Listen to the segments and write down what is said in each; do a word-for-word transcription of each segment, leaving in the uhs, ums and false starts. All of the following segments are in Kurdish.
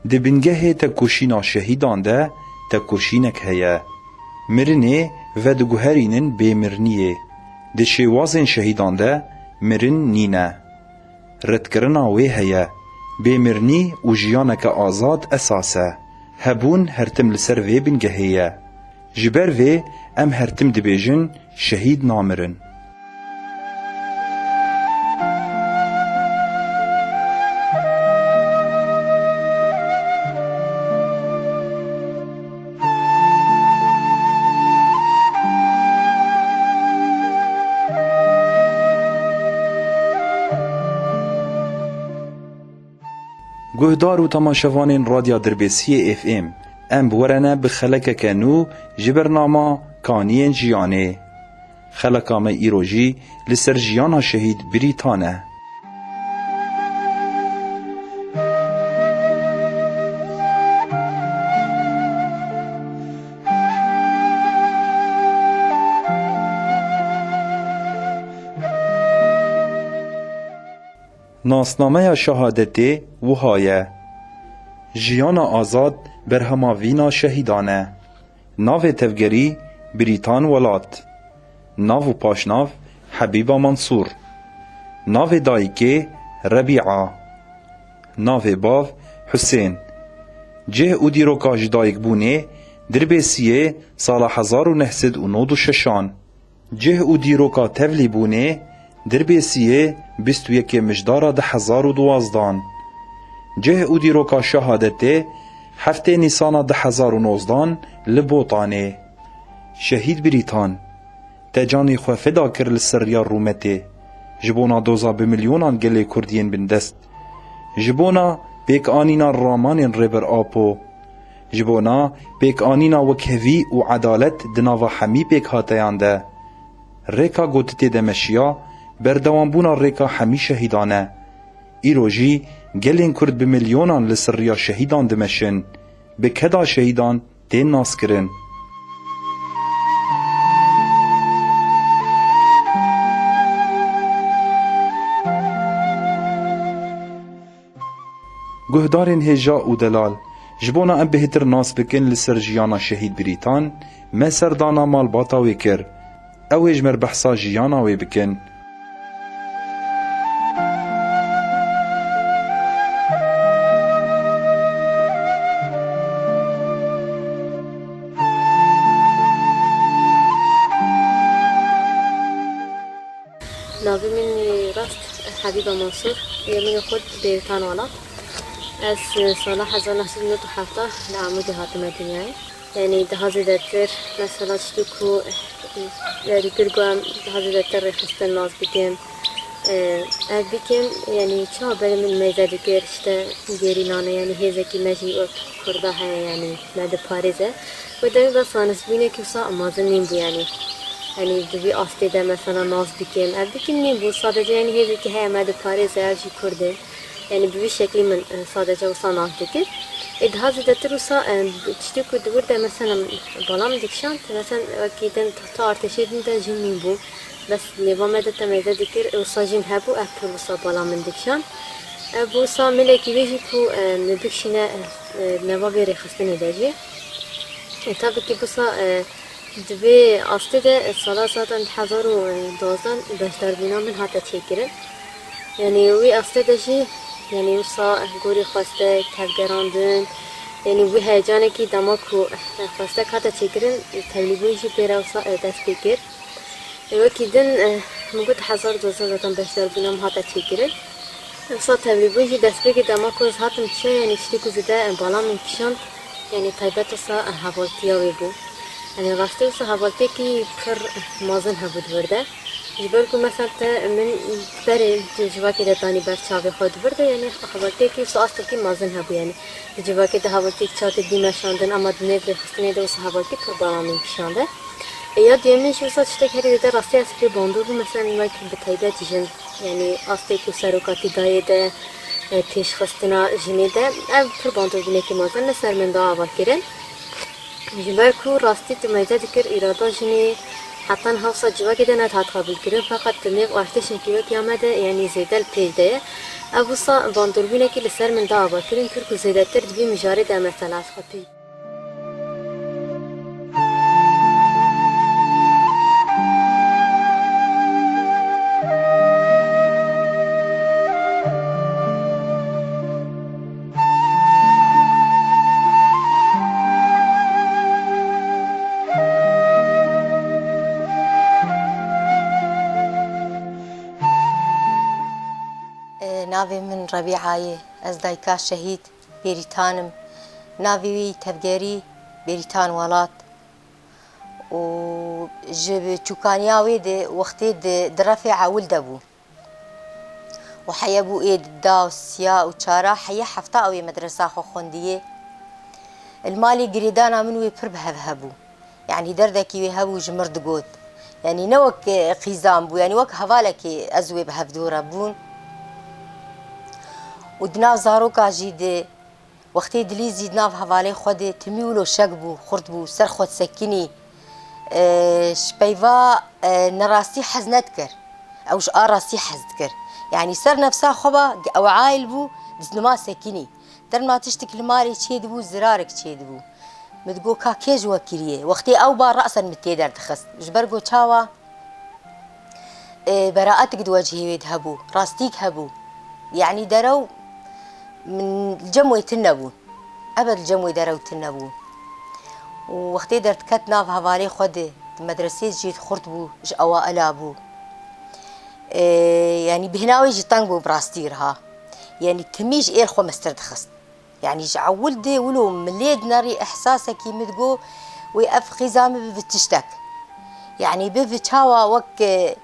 Di bingehê tekoşîna şehîdan de tekoşînek heye. Mirinê vediguherînin bêmiriniyê. Di şêwazên şehîdan de mirin nîne. Redkirina wê heye. Bêmirinî û jiyaneke azad esas e. Hebûn her tim li ser vê bingehê ye. Ji ber vê em her tim dibêjin, şehîd namirin. Guhdar û temaşevanên Radya Dirbêsiyê F M, em bi we re ne bi xelekeke nû ji bernama Kaniyên Jiyanê. Xeleka me îro jî li ser jiyana şehîd Birîtan e. Nasnameya şehadetê wiha ye. Jiyana azad berhema vîna şehîdan e. Navê tevgerî Birîtan Welat. Nav û paşnav Hebîba Mansûr. Navê dayikê Rebîa. Navê bav Husên. Cih û dîroka ji dayikbûnê Dirbêsiyê sala hezar û neh sed û nod û şeşan. Cih û dîroka tevlîbûnê Dirbêsiyê bîst û yekê Mijdara du hezar û duwazdan. Cih û dîroka şehadetê heftê Nîsana du hezar û nozdan li Botanê. Şehîd Birîtan, te canê xwe feda kir li ser riya rûmetê, ji bona doza bi milyonan gelê Kurd yên bindest, ji bona pêkanîna ramanên Rêber Apo, ji bona pêkanîna wekhevî û edalet di nava hemî pêkhateyan de. Rêka ku tu tê de meşiya, berdewambûna rêka hemî şehîdan e. Îro jî gelên Kurd bi milyonan li ser riya şehîdan dimeşin, bi keda şehîdan tên naskirin. Guhdarên hêja û delal, ji bona em bêhtir nas bikin li ser jiyana şehîd Birîtan, me serdana malbata wê kir. Ew ê ji me re behsa jiyana wê bikin. Navê min rast Hebîba Mansûr, yê min ê xurt Bêrîtan Welat. Ez, e, sala hezar neh sed û nod û heft li Amûdê hatime dinyayê. Yanî daha zêdetir, mesela tiştê ku, e, werî kir ku em daha zêdetir rêxistin nas bikin. E, ev bikin, yanî çawa berê min meyze dikir, işte gerîlan e, yanî hêzekî me jî wek Kurda heye, yanî me diparêze. Wê demê bes zanistbûnekî wisa mezin nîn bû, yanî. Yanî di vî astê de mesela nas bikin. Ev bikin nîn bû, sadece yanî hêzekî heye me diparêze, ev jî Kurd e. Yanî bi vî şeklî min, e, sadece wisa nas dikir. Ê daha zêdetir wisa, e, tiştê ku di wir de mesela bala min dikişand, mesela wekî din ta artêşê din de jin nîn bû. Bes nêva me de te meyze dikir, wisa jin hebû, ev pir wisa bala min dikişand. Ev wisa milekî wê jî ku, e, min bikişîne, e, e, neva vê rêxistinê de jî. E, tabii ki wisa, e, di vê astê de, e, sala zaten di hezar û duwazdeh beşdarbûna min hate çêkirin. Yanî wî astê de jî, yanî wisa gorî xwestek, tevgerandin, yanî wî heyecanekî dema ku, e, xwestek hate çêkirin, tevlîbûn jî pê re wisa, e, dest pê kir. Wekî din, eh, min got hezar û duwazdeh zaten beşdarbûna min hate çêkirin. Wisa tevlîbûn jî destpêkê dema ku ez hatim çiya, yanî tiştê ku zêde, eh, bala min kişand, yanî taybet wisa, eh, hevaltiya wê bû. Yanî rastî wisa hevaltiyekî pir mezin hebû di vir de. Ji ber ku mesela te min berê civakê de danî ber çavê xwe di vir de, yanî hevaltiyekî wisa astekî mezin hebû, yanî di civakê de hevaltiyek çawa tê dî meşandin, ama di nêv rêxistinê de wisa hevaltî pir bala min kişande. E, ya duyemîn jî wisa tiştek herî zêde rastî ez pê bandor bûm, mesela wek bi taybet jin, yanî astê ku serokatî dayê de, e, pêşxistina jinê de, ev pir bandorbûnekî mezin li ser min da ava kirin. Ji ber ku rastî tu meyze dikir îrada jinê heta niha wisa civakê de nedihat qebûlkirin, feqet di nêv artêşekî wek ya me de, yanî zêde li pêş de ye. Ev wisa bandolbûnekî li ser min da ava kirin kir ku zêdetir dibî mijarê de em mesela xwe pê. Navê min Rebîa ye. Ez dayika şehîd Bêrîtan im. Navê wî tevgerî Bêrîtan Welat. Û ji çûkaniya wê de wextê di, di refê ewil de bû. Û heye bû ê di da û siya û çara, heye hefta ew ê medresa xwe xwendiye. Li malê girêdana min wê pir bi hev hebû. Yanî derdekî wê hebû ji mir digot. Yanî ne wek, e, qîzan bû, yanî wek hevalekê ez wê bi hevdû re bûn. Û di nav zaroka jî de wextê dilîzî di nav hevalê xwe de timî wilo şek bû, xurt bû, ser xwe disekinî. E, ji peyva, e, nerastî hez nedikir. Ew ji a rastî hez dikir. Yanî ser nefsa xwe ba, ew ail bû, diznima sekinî. Derma tiştik li malê çêdibû, zirarek çêdibû. Min digot, ka kê ji we kiriye? Wextê ew ba, resen min tê derdixist. Ji ber ku çawa? E, beraatik di wecihê wê de hebû, rastîk hebû. Yanî derew min li cem wê tune bûn. Ebed li cem wê derew tune bûn. Û wextê derdiket nav hevalê xwe de, di medresê jî xurt bû, ji ewaila bû. E, yanî bêhna wê jî teng bû bi rastî re ha. Yanî timî ji êl xwe mestir dixist. Yanî ji ewil dê wilo milê dinerî, ihsasekî min digo, wê ev qîza min bibe tiştek. Yanî bibe çawa wek, e,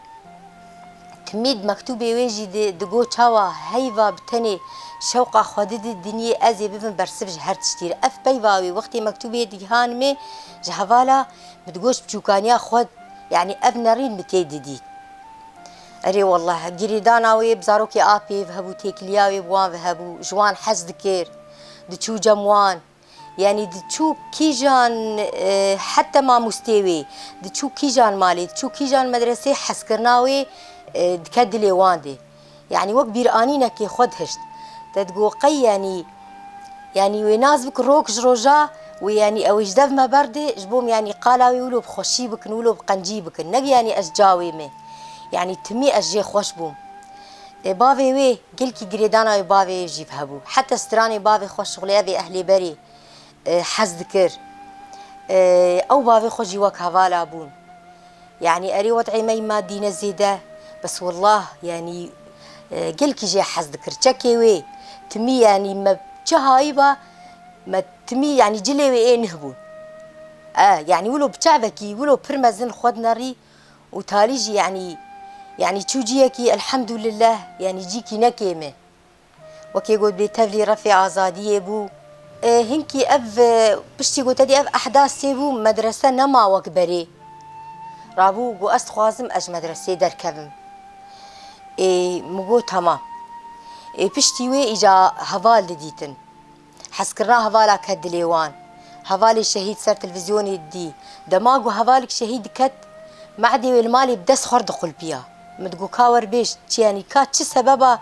timî di mektûbê wê jî di, digo çawa heyva bi tenê şewqa xwe didi dinyê, ez ê bibim bersiv ji her tiştî re. Ev peyva wê wextê mektûbê digihanimê ji hevala min digo ji biçûkaniya xwe, yanî ev nerîn min tê didît. Erê wallah, girêdana wê bi zarokê a pê ve hebû, têkiliya wê bi wan ve hebû, ji wan hez dikir, diçû cem wan. Yanî diçû kîjan, e, heta mamostê wê, diçû kîjan malê, diçû kîjan medresê, hezkirina wê, e, dike dilê wan de. Yanî wek bîranînekê xwe dihişt. Te digo qey yanî, yanî wê nas bik rok ji roja wê, yanî ew ê ji dev me berdê, ji bo em yanî qala wê wilo bi xweşî bikin, wilo bi qencî bikin. Ne yanî ez ca wê me. Yanî timî ez jê xweş bûm. E, bavê wê, gelkî girêdana wê bavê wê jî hebû. Heta stranê bavê xwe şixulê ev ê ehlê berê, e, hez dikir. E, ew bavê xwe jî wek hevala bûn. Yanî erê wed'ê me yî madî ne zêde, bes wallah, yanî, e, gelkî jê hez dikir. Çekê wê, timî, yanî me çi hayî ba, me timî, yanî cilê wê ê nih bûn. E, yanî wilo bi çavekî, wilo pir mezin xwe dinerî û talî jî, yanî, yanî çû ciyekî, elhemdulillah, yanî cîkî ne kêm e. Wekî got bê tevlî refê azadiyê bû. E, hinkî ev, e, piştî ku te dî ev ehdas tê bû, medrese nema wek berê. Rabû got, ez dixwazim ez ji medresê derkevim. Ê, min got, temam. Ê, piştî wê îca heval didîtin. Hezkirina hevala ket dilê wan. Hevalê şehîd ser televîzyonê didî. Dema ku hevalek şehîd diket, mehdê wê li malê bi dest xwe re diqulpiya. Min digot, ka werbêj, çi yanî, ka çi sebeba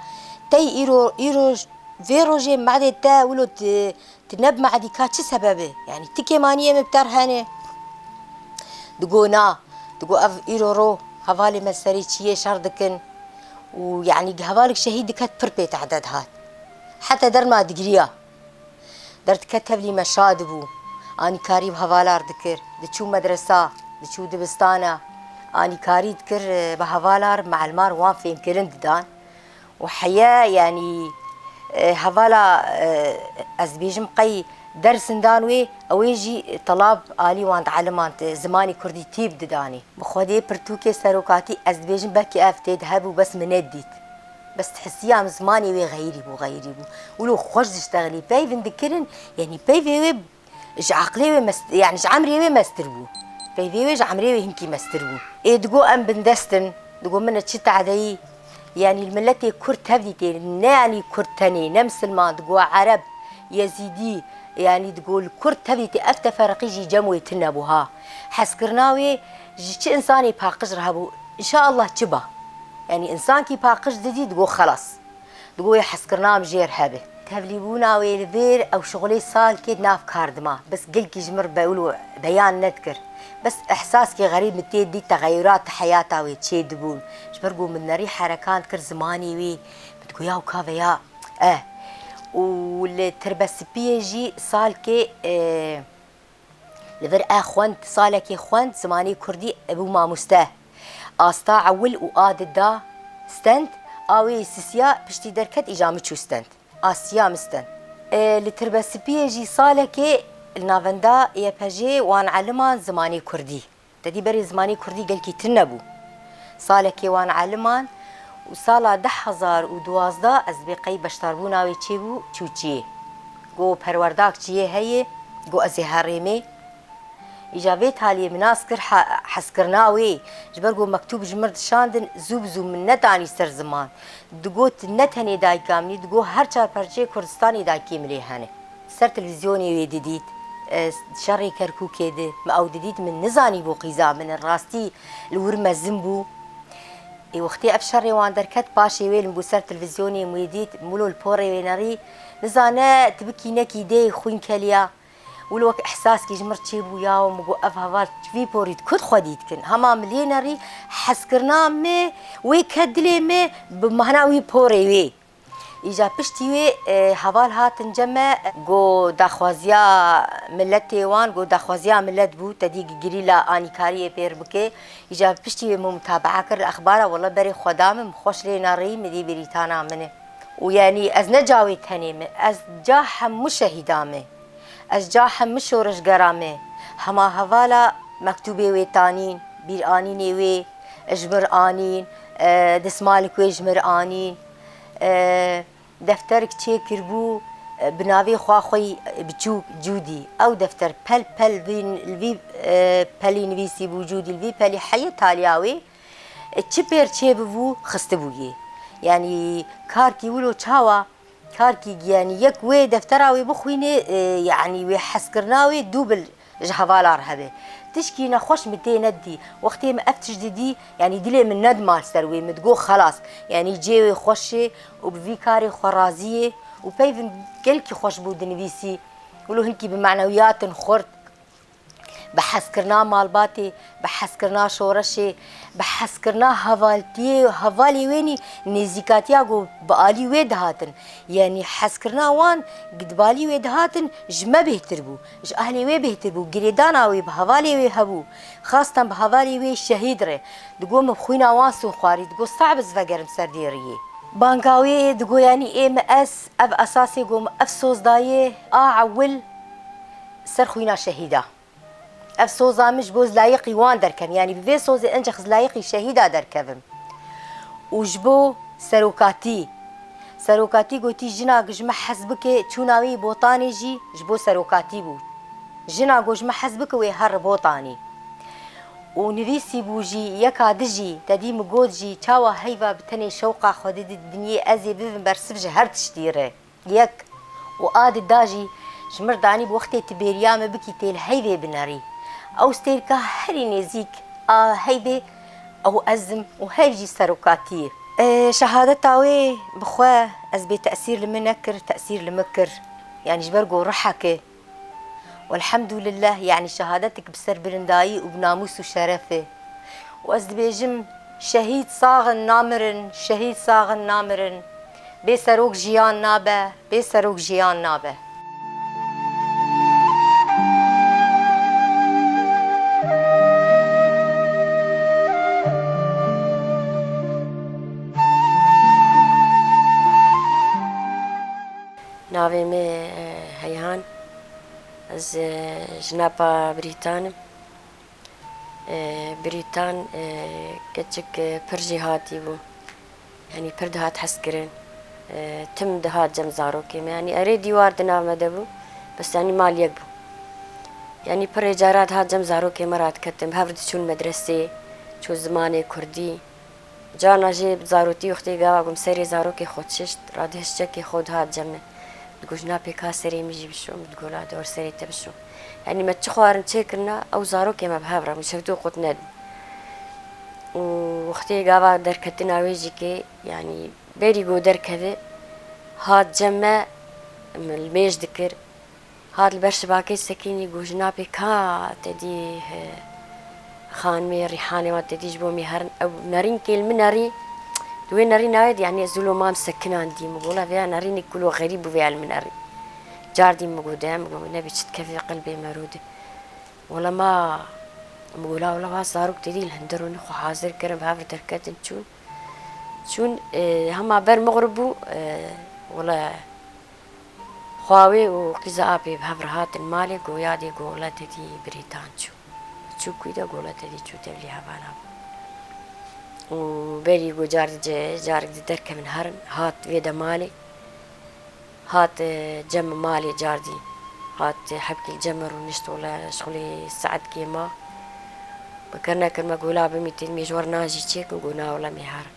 tey îro, îro vê rojê mehdê te wilo di Tu ne bi me'dî ka çi sebeb e? Yanî ti kêmaniyê me bi te re hene? Digo na. Digo ev îro ro hevalê me serê çiyê şer dikin û yanî hevalek şehîd diket pir pê tehde dihat. Heta derma digiriya. Derdiket tevlî me şa dibû. Anîkarî bi hevalar dikir. Diçû medresa, diçû dibistana. Anîkarî dikir, e, bi hevalar, me'limar wan fêmkirin didan. Û heye, yanî, e, hevala, e, ez dibêjim qey der zindan wê, ew ê jî telab alî wan dieliman, zimanê kurdî tîb didanî. Bi xwedê pirtûkê serokatî ez dibêjim belkî ev tê de hebû, bes min nedît. Bes dihisiya min zimanê wê xeyrî bû, xeyrî bû. Wilo xweş diştexilî, peyvin dikirin, yanî peyvê wê Ji eqlê wê mest-, yanî ji emrê wê mestir bû. Peyvê wê ji emrê wê hinkî mestir bû. Ê digo em bindest in, digo min çi tadeyî, yanî li miletê Kurd tevlî tê, ne yanî Kurd tenê, ne misilman, digo Ereb, Yezîdî, yanî digo li Kurd tevlî tê, ev teferriqî jî cem wê tune bû ha. Hezkirina wê ji çi însanê paqij re hebû, înşaallah çi ba. Yanî însankî paqij didî, digo xelas. Digo wê hezkirina min jêr hebe. Tevlîbûna wê li vêr ew şixulê salkê nav kar dima. Bes gelkî ji min re bewil û beyan nedikir. Bes ehsaskî xerîb min tê dî texeyurata heyata wê çê dibûn. Ji ber ku min nerî herekan dikir zimanê wê. Min digo ya ka veya, eh. Û li Tirbespiyê jî salkê, eh, Li vir e xwend, salekê xwend zimanê kurdî, e bû mamoste. Asta ewil û a di da stend, a wê sisiya piştî derket, îja min çû stend. A siya min stend. E, li Tirbespiyê jî salekê li navenda Y P J'ê wan eliman zimanê kurdî. Te dî berê zimanê kurdî gelkî tune bû. Salekê wan eliman û sala du hezar û duwazdeh ez dibê qey beşdarbûna wê çêbû çû çiyê. Go perwerdak çiyê heye, go ez ê herêmê. Îja vê taliyê min nas kir he-, hezkirina wê. Ji ber ku mektûb ji min dişandin, zû bi zû min netanî ser ziman. Digot, ne tenê dayika min î, digot, her çar perçeyê Kurdistanê dayikê min lê hene. Ser televîzyonê wê didît, e, şerê Kerkûkê di, min ew didît, min nizanîbû qîza min in, rastî li wir mezin bû. Ê wextê ev şerê wan derket, paşê wê li min bû ser televîzyonê, min wê dît, min wilo li porê wê nerî, nizane, tu bikî nekî dê xwîn keliya. Wilo wek ehsaskî ji min re çêbû ya û min got, ev heval ji vî porî di ku di xwedî dikin? Hema min lê nerî, hezkirina me wê ket dilê me bi mana wî porê wê. Îja piştî wê, e, heval hatin cem me, got daxwaziya miletê wan, got daxwaziya milet bû, te dî gerîla anîkariyê pêr bike. Îja piştî wê min mutabaa kir li exbara, wela berê xwe da min, min xweş lê nerî, min dî bêrîtana min e. Û yanî ez ne ca wê tenê me, ez ca hemû şehîda me. Ez ca hemû şoreşgera me, hema hevala mektûbê wê tanîn, bîranînê wê ji mir anîn, e, dismalik wê ji mir anîn, e, defterik çêkiribû, e, bi navê xwe xwe yî biçûk Cûdî. Ew defter pel pel vî, li vî, e, pelî nivîsîbû Cûdî, li vî pelî heye taliya wê, e, çi pêr çêbibû, xistibû yê. Yanî karkî wilo çawa? Karkî giyanî yek wê deftera wê bixwînê, e, yanî wê hezkirina wê dûbil ji hevala re hebe. Tişkî nexweş min tê nedidî. Wextê min ev tişt didî, yanî dilê min nedima li ser wê, min digot xelas. Yanî cê wê xweş e û bi vî karê xwe razî ye û peyvên gelkî xweş bû dinivîsî. Wilo hinkî bi manewiyatin xurt. Bi hezkirina malbatê, bi hezkirina şoreşê, bi hezkirina hevaltiyê, hevalê wê nî nêzîkatiya ku bi alî wê dihatin. Yanî hezkirina wan di balî wê dihatin ji me bêhtir bû, ji ehlê wê bêhtir bû, girêdana wê bi hevalê wê hebû. Xastan bi hevalê wê şehîd re. Digot min bi xwîna wan sûn xwarî, digot sab ez vegerim ser dê riyê. Banga wê digot yanî ê min ez, ev esasê ku min ev soz dayê, a ewil ser xwîna şehîda. Ev soza min ji bo ez layiqî wan derkevim. Yanî bi vê sozê encex ez layiqî şehîda derkevim. Û ji bo serokatî. Serokatî gotî jina ku ji min hez bike, çûna wî Botanê jî ji bo serokatî bû. Jina ku ji min hez bike wê here Botanê. Û nivîsî bû jî yeka dijî, te dî min got jî çawa heyva bi tenê şewqa xwe didi dinyê ez ê bibim bersiv ji her tiştî re. Yek û a di da jî ji mir danî bi wextê tu bêriya min bikî tê li heyvê binerî. Ew stêrka herî nêzîk a heyvê ew ez im û heyv jî serokatiyê. E, şehadeta wê bi xwe ez bê tesîr li min nekir, tesîr li min kir. Yanî ji ber ku ruhek e. Welhemdulillah, yanî şehadetik bi ser bilindayî û bi namûs û şeref e. Û ez dibêjim, şehîd sax in namirin, şehîd sax in namirin. Bê serok jiyan nabe, bê serok jiyan nabe. Navê me, e, Heyhan. Ez, e, jinapa Brîtan im. E, Brîtan, e, keçik, e, pir jêhatî bû. Yanî pir dihat hezkirin. E, tim dihat cem zarokê me. Yanî erê dîwar di nav me de bû. Bes yanî mal yek bû. Yanî pirê cara dihat cem zarokê me radiketin. Bi hev re diçûn medresê, çû zimanê kurdî. Carna jî zarotî wextê gava ku min serê zarokê xwe dişişt, radihişt çekê xwe dihat cem min. Digot, jina pê ka serê min jî bişo, min digot, la dor serê te bişo. Yanî me çi xwarin çêkirina, ew zarokê me bi hev re, min şevitû qut nedin. Û wextê gava derketina wê jî kê, yanî berî ku derkeve, Hat cem me, min li mêj dikir. Hat li ber şibakê sekînî, got, "Jina pê ka te dî, he, xanimê Rîhanê wan te dî ji bo me herin." Ew nerînkê li min nerî, di wê nerî nayê, yanî ez wilo mam sekinan dî. Min got, "La vêya nerînê kulo xerîb bû vêya li min nerî." Car dî min got, "De," min got, "nebê çi dikeve qelbê me rû de." Wela ma, min got, "La wela va zarok te dî li hundir rûnî xwe hazir kirin, bi hev re derketin çûn." Çûn, e, hema ber mixrib bû, e, wela xwawê û qîza apê bi hev re hatin malê, goya dê gola te dî Birîtan çû. Çû kû de gola te dî çû tevlî hevala bû. Û berî got car dice, carek di derkevin herin, hat vê de malê. Hat, e, cem malê car dî. Hat, e, hebkî li cem rûnişt, wela şixulê saetkê ma. Bi kir nekir me gola bimîtin, mê ji wer nan jî çêkin, got, "Na wela mê herin."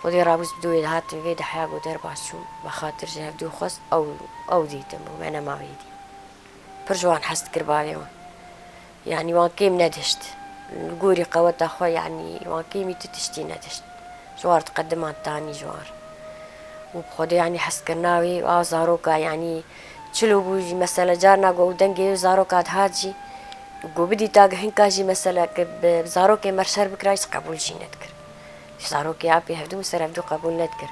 Xwedê rabûs bi dû wê dihatin vê de heya got derbas çûm, bi xatir ji hevdû xwest ew, ew dîtin bû, me nema wê dî. Pir ji wan hez dikir bavê wan. Yanî wan kêm nedişt. Li gorî qeweta xwe, yanî wan kêmî tu tiştî nedişt. Ji war diqediman tanî ji war. Û bi Xwedê, yanî hezkirina wê, a zaroka, yanî çilo bû jî, mesela carna got ew dengê wê zaroka dihat jî, got bidîta hinka jî, mesela ki bi zarokê me şer bikira, hiç qebûl jî nedikir. Zarokê apê hevdû min ser hevdû qebûl nedikir.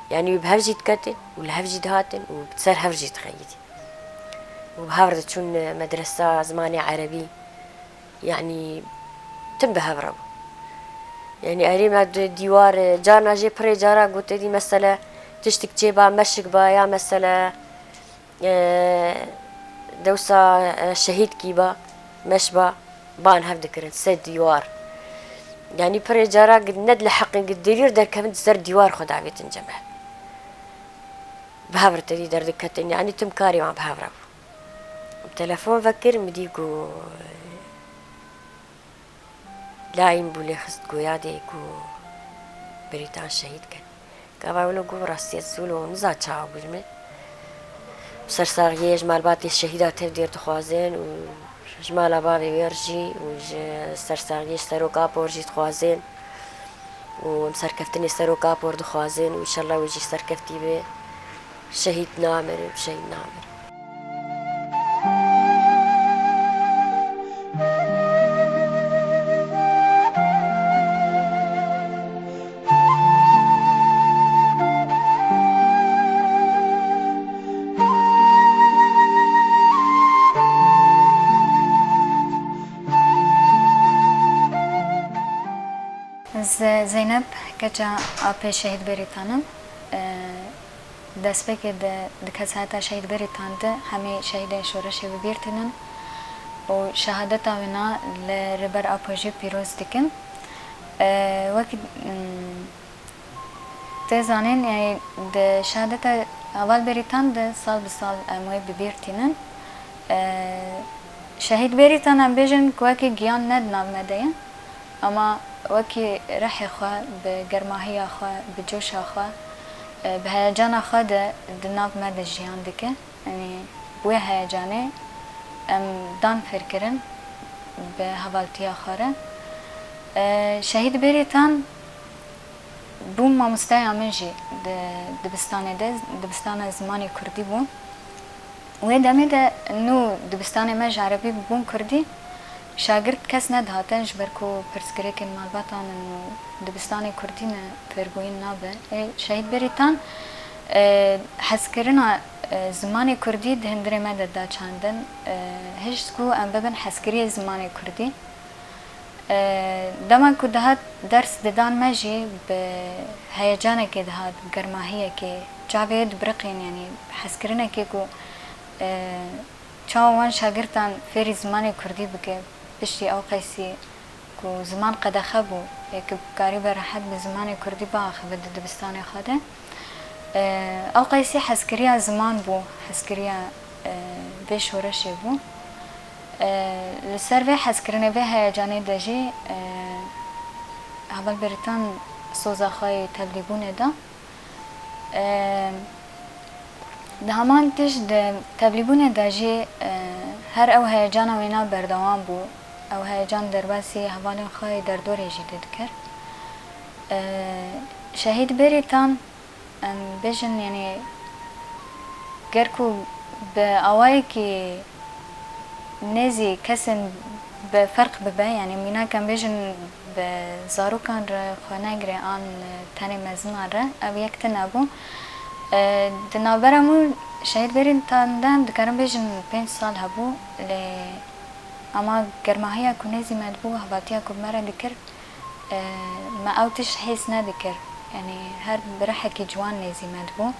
Yanî wî bi hev jî diketin û li hev jî dihatin û bi ser hev jî dixeyidî. Û bi hev re diçûn medresa zimanê erebî. Yanî tim bi hev re bû. Yanî erê me di dîwar, carna jê pirê cara gote dî, mesele tiştik çêba, meşik ba ya mesele, e, dewsa, e, şehîdkî ba, meş ba, ban hev dikirin, sed dîwar. Yanî pirê cara gi-, ne di li heqin gi dirîr derkevin di ser dîwar xwe davêtin cem hev. Bi hev re tedî derdiketin, yanî tim karê wan bi hev re bû. Telefon vekir, min dî ku layîn bû lê xist goya dê ku Birîtan şehîd ket. Gava wilo got rastiyet zûlo niza çawa bû ji min. Sersaxiyê ji malbatê şehîda tev dêr dixwazin û ji mala bavê wê re jî û ji sersaxiyê ji seroka por jî dixwazin. û em serkeftinê serok Apor dixwazin û înşallah wê jî serkeftî be. Şehîd namir, şehîd namir. Ez Zeynep, keça apê Şehîd Berîtan im. E, destpêkê de di kesayeta Şehîd Berîtan de hemî şehîdên şoreşê bi bîr tînin û şehadeta wina li rêber Apo jî pîroz dikim. E, wekî, mm, Tê zanîn, yanî di şehadeta heval Berîtan de sal bi sal em wê bi bîr tînin. E, Şehîd Berîtan em bêjin ku wekî giyan ne di nav me de ye, ama wekî rihê xwe, bi germahiya xwe, bi coşa xwe, e, bi heyecana xwe de di nav me de jiyan dike. Yanî bi wê heyecanê em dan fêr kirin bi hevaltiya xwe re. E, Şehîd Berîtan bû mamosteya min jî di dibistanê de, dibistana zimanê kurdî bû. Wê demê de nû dibistanê me ji erebî bûbûn kurdî, şagirt kes nedihatin, ji ber ku pirsgirêkên malbatan in û dibistanê kurdî ne fêrbûyîn nabe. Ê, Şehîd Berîtan, e, hezkirina, e, zimanê kurdî di hundirê me de da çandin, e, hişt ku em bibin hezkiriyê zimanê kurdî. E, dema ku dihat ders didan me jî bi heyecanekê dihat, bi germahiyekê, çavê wê dibiriqîn, yanî hezkirinekê ku, e, çawa wan şagirtan fêrî zimanê kurdî bike, piştî ew qeysî ku ziman qedexe bû, yê ku bikarîbe rehet bi zimanê kurdî biaxive di dibistanê xwe de. E, ew qeysî hezkiriya ziman bû, hezkiriya, e, vê şoreşê bû. E, li ser vê hezkirinê, vê heyecanê de jî, e, heval Berîtan soza xwe yê tevlîbûnê da. E, di heman tişt di tevlîbûnê de jî, e, her ew heyecana wêna berdewam bû. Ew heyecan derbasî hevalên xwe yê derdorê jî didikir. E, Şehîd Berîtan Em bêjin, yanî, ger ku bi awayekî nêzî kesên bi ferq bibe, yanî mînak em bêjin bi zarokan re xwe negire an tenê mezinan re, ev yek tune bû. E, di navbera min û Şehîd Bêrîtan de em dikarin bêjin pênc sal hebû, lê ama germahiya ku nêzî me dibû, hevatiya ku bi me re dikir, e, me ew tişt hês nedikir. Yanî her bi rihekî ciwan nêzî me dibû.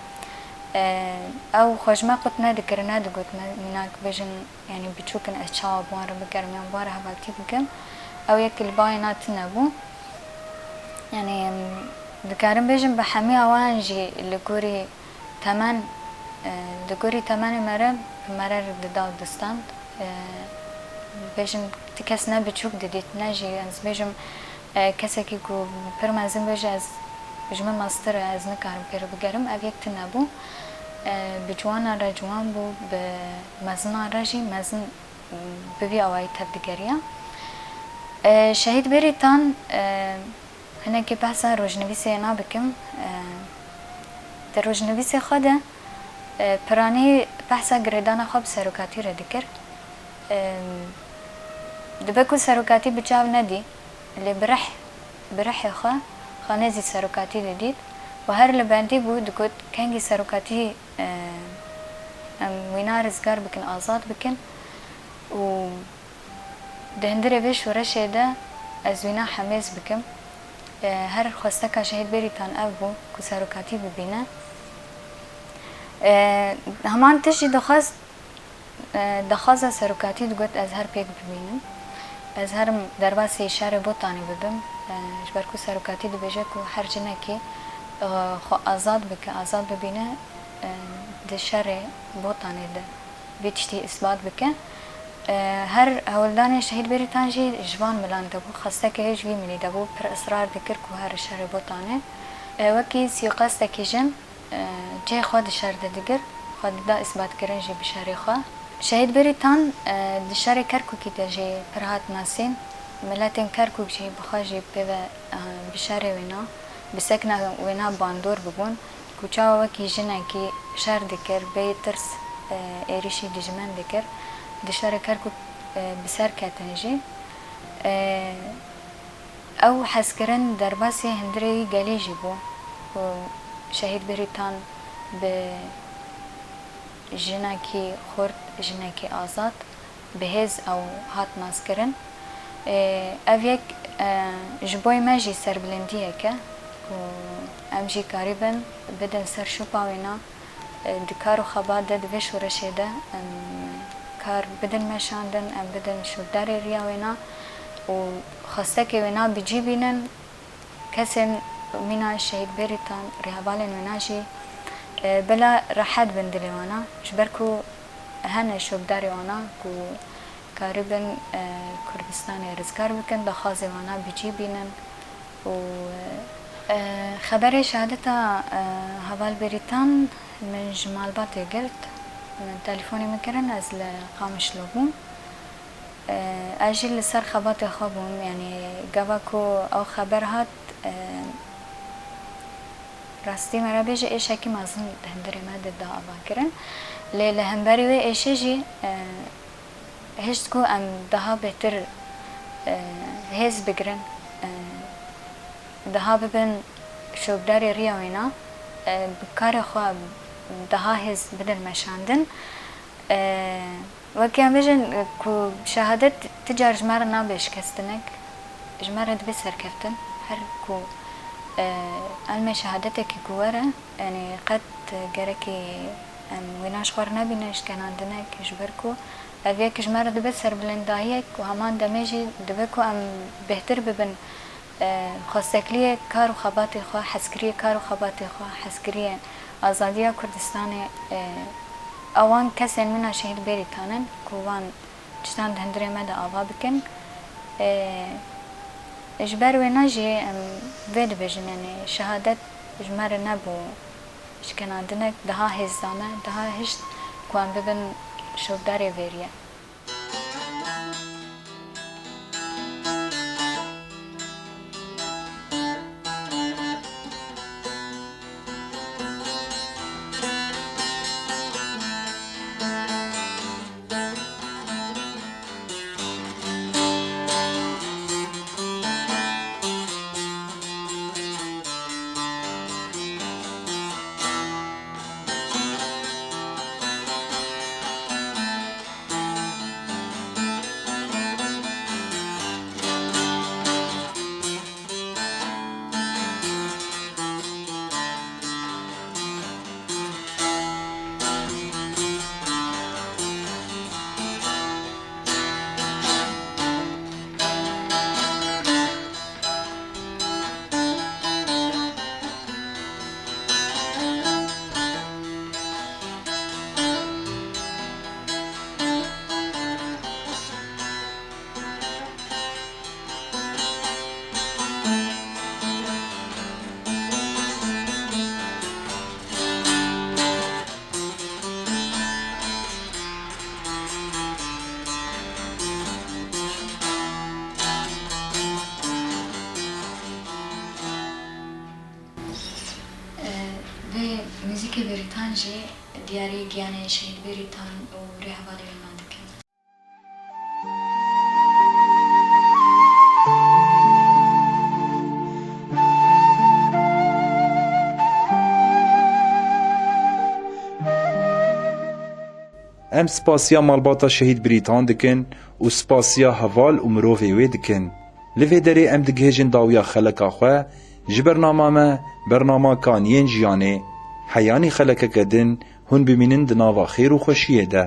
E, ew xwe ji me qut nedikir, nedigot me, mînak bêjin, yanî biçûk in, ez çawa bi wan re bigerim yan bi wan re hevaltî bikim. Ew yek li ba wêna tune bû. Yanî, em, dikarim bêjim bi hemî awayan jî li gorî temen, e, li gorî temenê me re, bi me re dida distan. E, bêjim, ti kes ne biçûk didît, ne jî ez bêjim, e, kesekî ku pir mezin bêje, ez ji min mestir e, ez nikarim pê re bigerim, ev yek tune bû. E, bi ciwanan re ciwan bû, bi mezinan re jî mezin bi vî awayî tev digeriya. E, Şehîd Bêrîtan, e, hinekî behsa rojnivîsê wêna bikim. E, di rojnivîsê xwe de, e, piranî behsa girêdana xwe bi serokatî re dikir. E, dibe ku serokatî bi çav nedî, lê bi rih, bi rihê xwe, xwe nêzî serokatî didît û her li bendî bû, digot, kengî serokatî, e, em wîna rizgar bikin, azad bikin û di hundirê vê şoreşê de ez wîna hemêz bikim. E, her xwesteka Şehîd Bêrîtan ev bû ku serokatî bibîne. E, heman tişt jî dixwest, e, daxwaza serokatî digot ez her pêk bibînim. Ez herim derbasî şerê Botanê bibim. E, ji ber ku serokatî dibêje ku her jinekî, e, xwe azad bike, azad bibîne, e, di şerê Botanê de vê tiştî îsbat bike. E, her hewldanê Şehîd Bêrîtan jî ji van milan de bû. Xwestekê wê ji vî milî de bû. Pir israr dikir ku here şerê Botanê. E, wekî sîqastekî jin, e, cihê xwe di şer de digir, xwe dida îsbatkirin jî bi şerê xwe. Şehîd Bêrîtan, e, di şerê Kerkûkî de jî pir hat nasîn. Miletên Kerkûk jî bi xwe jî pê ve, e, bi şerê wêna, bi sekna wêna bandor bibûn. Ku çawa wekî jinekî şer dikir, bêyî tirs, e, êrîşî dijmin dikir, di şerê Kerkûk, e, bi ser ketin jî. E, ew hezkirin derbasî hundirê wî gelî jî bû. Ku Şehîd Bêrîtan bi jinekî xurt, jinekî azad, bi hêz ew hat naskirin. Ê, ev yek, e, ji bo me jî serbilindiyek e û em jî karîbin bidin ser şopa wêna, e, di kar û xebat de, di vê şoreşê de em kar bidin meşandin, em bidin şopdarê riya wêna û xwestekê wêna bi cî bînin. Kesên mîna Şehîd Bêrîtan, rêhevalên wêna jî, e, bila rehet bin dilê wana, ji ber ku hene şopdarê wana ku karibin, e, Kurdistanê rizgar bikin, daxwazê wana bi cî bînin û, e, xeberê şehadeta, e, heval Bêrîtan min ji malbatê girt. Min telîfonê min kirin, ez li Qamişlo bûm. E, ez jî li ser xebatê xwe bûm, yanî gava ku ew xeber hat, e, rastî me re bêje êşekî mezin di hundirê me de da avakirin. Lê li hemberî wê êşê jî, e, hişt ku em daha bêtir, e, hêz bigirin, e, daha bibin şopdarê riya wêna, e, bi karê xwe daha hêz bidin meşandin. E, Wekî em bêjin ku şehadet ti car ji me re nabe şikestinek, ji me re dibe serkeftin. Her ku, e, elmê şehadetekî ku were, yanî qet gerekî em wêna ji xwe re nebînin şikenandinek, ji ber ku ev yek ji me re dibe serbilindahiyek û heman demê jî dibe ku em bêhtir bibin. E, xwestekliyê kar û xebatê xwe, hezkiriyê kar û xebatê xwe, hezkiriyê azadiya Kurdistanê, e, ewan kesên wina şehîd Bêrîtan in ku wan tiştan di hundirê me de ava bikin. E, ji ber wêna jî em vê dibêjin, yanî şehadet ji me re nebû şikenandinek, daha hêz da me, daha hişt ku em bibin şopdarê vêriyê. Bêrîtan jî diyarî giyanê şehîd Bêrîtan û rêhevalê wê me dikin. Em spasiya malbata şehîd Brîtan dikin û spasiya heval û mirovê wê dikin. Li vê derê em digihêjin dawiya xeleka xwe ji bernama me, bernama Kaniyên Jiyanê. Heyanî xelekeke din hûn bimînin di nava xêr û xweşiyê de.